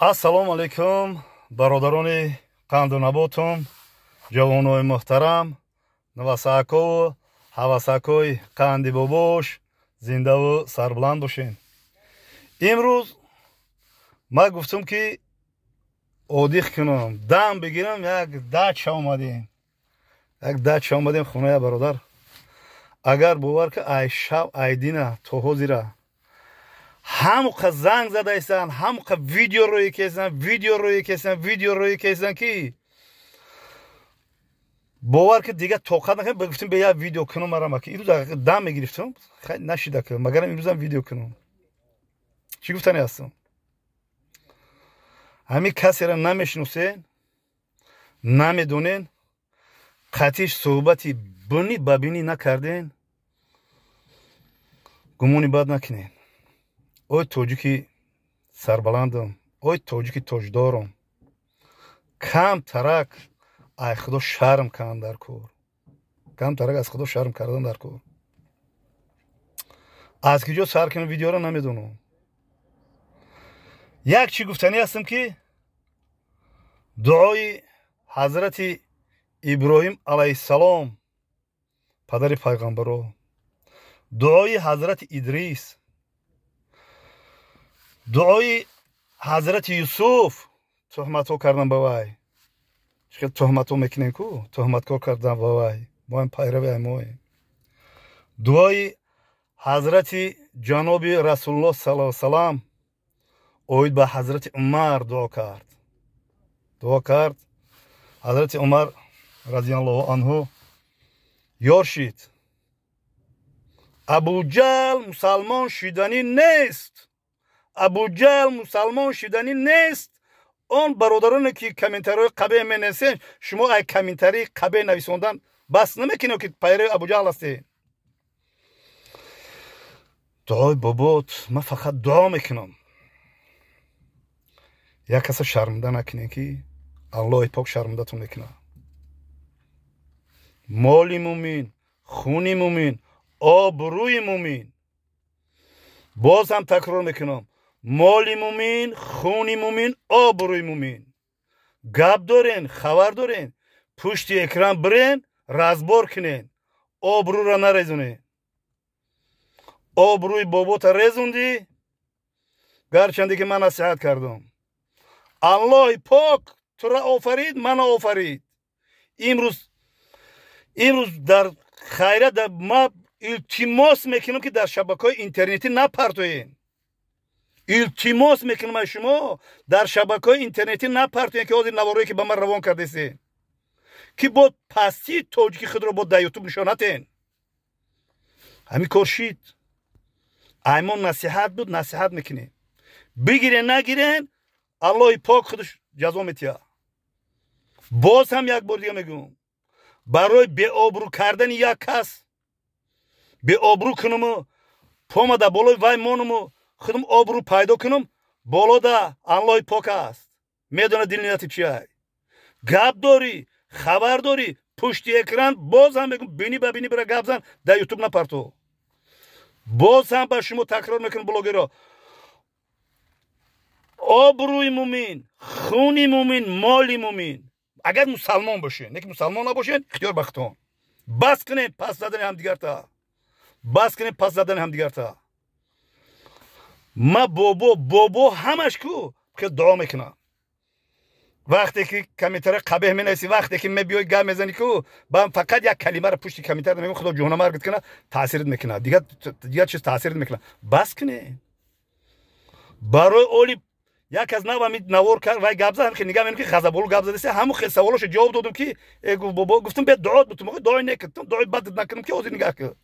Ассалому алайкум, бародарони қанду наботум, ҷавонои муҳтарам, навасакову ҳавасакои қанди бобош, зиндаву сарбуланд бошен. Имрӯз ман гуфтам, ки одих кунам, дам бигирам. Як дача омадем, як дача омадем, хоная бародар. Агар бовар ки, ай шаб, ай дина то ҳозира ҳамқа занг задаистанд, ҳамқа видео рӯи кесанд, видео рӯи кесанд, видео рӯи кесанд, ки бовар ки, дига тоқат накардам. Гуфтем, бе як видео кунам. Марам ки имрӯз дам мегирифтам, нашида ки магарам имрӯзам видео кунам. Чӣ гуфтани ҳастам? Ҳамин касеро намешиносен, намедонен, қатиш суҳбати бинӣ ба бинӣ накарден, гумони бад накунен. Ой, тоҷики сарбаландам, ой, тоҷики тоҷдорам, кам тарак ай худо шарм кардан дар кор, кам тарак аз худо шарм кардан дар кор. Аз киҷо сар кунам видеоро, намедонам. Як чӣ гуфтанӣ ҳастам, ки дуои ҳазрати Иброҳим алайҳиссалом, падари пайғамбаро, дуои ҳазрати Идрис, дуои ҳазрати Юсуф, туҳматҳо кардан ба вай, чӣ хел туҳматҳо мекунем ку, туҳматкор кардан ба вай, моем пайрави моем. Дуои ҳазрати ҷаноби Расулуллоҳ сал салам оид ба ҳазрати Умар дуо кард, дуо кард. Ҳазрати Умар разиаллоҳу анҳу ёр шид. Абуҷал мусалмон шиданӣ нест, Абуҷал мусалмон шиданӣ нест. Он бародароне ки комментариҳои қабеҳ менависен, шумо ай комментарии қабеҳ нависондан бас намекунед, ки пайрави Абуҷаҳл ҳастед? Дуои бобот, ман фақат дуо мекунам, як каса шарманда накунед, ки Аллоҳи пок шармандатон мекунад. Моли мумин, хуни мумин, обрӯи мумин. Боз ҳам такрор мекунам: моли мумин, хуни мумин, обрӯи мумин. Гап дорен, хабар дорен, пушти экран бирен, разбор кунен, обрӯра нарезонен. Обрӯи бобота резондӣ, гарчанде ки ман насиҳат кардам. Аллоҳи пок тура офарид, мана офарид. Имрӯз дар хайра ма илтимос мекунам, ки дар шабакаҳои интернетӣ напартоен. Илтимос мекунам аз шумо, дар шабакаҳои интернетӣ напартоен, ки ҳозир наворое ки ба ман равон кардесен, ки бо пастии тоҷики худро бо дар Ютуб нишонатен. Ҳамин кор шид. Аймон насиҳат буд, насиҳат мекунем. Бигирен, нагирен, Аллоҳи пок худаш ҷазо метиҳад. Боз ҳам як бор дига мегӯям: барои беобрӯ кардани як кас беобрӯ кунуму пома дар болои вай монуму худам обрӯ пайдо кунум, болода Аллоҳи пок аст, медонад дилнияти чиай. Гап дорӣ, хабар дорӣ, пушти экран, боз ҳам мегӯм, бинӣ ба бинӣ бира гап зан, дар Ютуб напарто. Боз ҳам ба шумо такрор мекунам, блогеро: обрӯи мумин, хуни мумин, моли мумин. Агар мусалмон бошен, не ки мусалмон набошен, ихтиёр ба худтон. Бас кунед пас задани ҳамдигарта, бас кунед пас задани ҳамдигарта. Ма бобо, бобо ҳамаш ку хел дуо мекунам. Вақте ки комментария қабеҳ менависӣ, вақте ки мебиёй гап мезанӣ ку, ба фақат як калимаро пушти комментария мегӯм, худо ҷоҳнамаргат кунад, таъсират мекунад, дигар чиз таъсират мекунад. Бас кунед. Барои оли як аз нав ҳами навор кард, вай гап зад, ҳами нигаҳ менам, ки ғазаболу гап задаси, ҳамун хел саволошо ҷавоб додум, ки гуфт бобо, гуфтум, бе дуо бутум, дуои некардум, дуои бад накунам, ки ҳозир нигаҳ кун.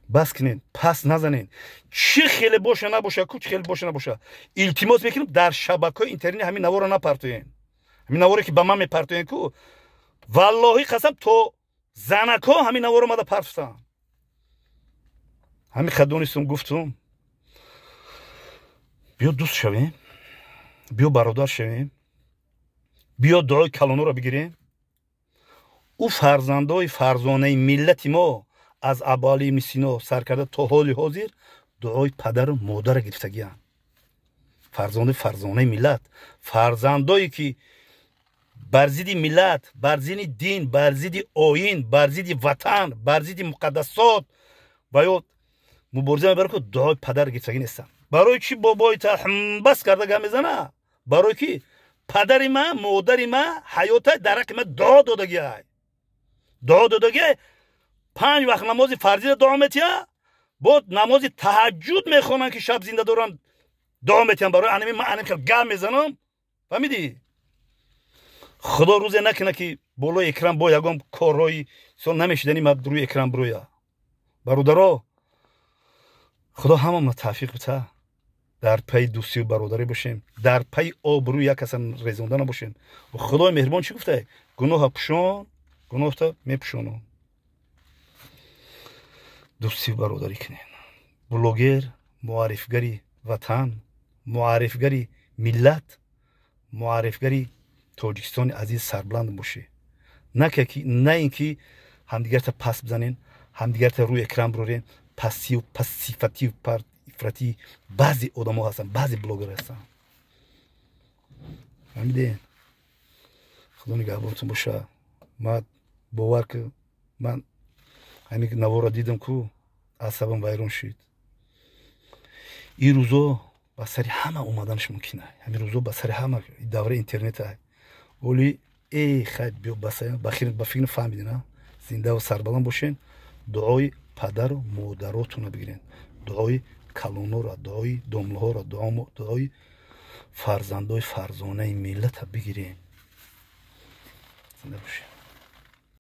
Бас кунед, пас назанед. Чӣ хеле боша набоша ку, чӣ хеле боша набоша, илтимос мекунам, дар шабакаҳои интернет ҳамин наворро напартоен. Ҳамин наворе ки ба ман мепартоен ку, валлоҳи қасам, то занакҳо ҳамин наворо омада партофтанд. Ҳамин хадонистум, гуфтум, биё дӯст шавем, биё бародар шавем, биё дуои калонуро бигирем. Ӯ фарзандои фарзонаи миллати мо аз Абуали ибни Сино сар карда то ҳоли ҳозир дуои падару модарро гирифтагианд. Фарзанди фарзонаи миллат, фарзандое ки бар зидди миллат, бар зидди дин, бар зидди оин, бар зидди ватан, бар зидди муқаддасот ва ё мубориза мебаранд, ку дуои падар гирифтагӣ нестанд. Барои чӣ бобои та бас карда гап мезана? Барои ки падари ма, модари ма ҳаёта дар ҳаққи ма дуо додагиай, дуо додагиай. Панҷ вақт намози фарзида дуо метиҳа, бо намози таҳаҷҷуд мехонанд, ки шаб зинда доранд, дуо метиҳанд. Барои анами ман анами хел гап мезанам, фаҳмидӣ? Худо рӯзе накунад, ки болои экран бо ягон корҳои сол намешидани ма рӯи экран бироя. Бародаро, Худо ҳамамона тавфиқ бита, дар пайи дӯстию бародарӣ бошем, дар пайи обрӯи як каса резонда набошем. Худои меҳрибон чӣ гуфта? Гуноҳа пӯшон, гуноҳта мепӯшонам. Дӯстию бародарӣ кунем. Блогер муаррифгари ватан, муаррифгари миллат, муаррифгари Тоҷикистони азиз сарбуланд бошӣ, на ин ки ҳамдигарта пас бизанен, ҳамдигарта рӯи экран бирорен. Пастию пастсифатию ифратӣ баъзе одамо ҳастанд, баъзе блогер ҳастанд, фаҳмиден? Худо нигаҳбонтон боша. Ман бовар ки ман ҳамин наворро дидам, ку асабам вайрон шуд. Ин рӯзо ба сари ҳама омаданаш мумкин. Ҳамин рӯзо ба сари ҳама, давраи интернета. Оли э хай, ба фикр фаҳмидин. Зиндаву сарбаланд бошен. Дуои падару модаротонро бигирен, дуои калонҳоро, дуои домлаҳоро, дуои фарзандои фарзонаи миллата бигирен. Зинда бошен.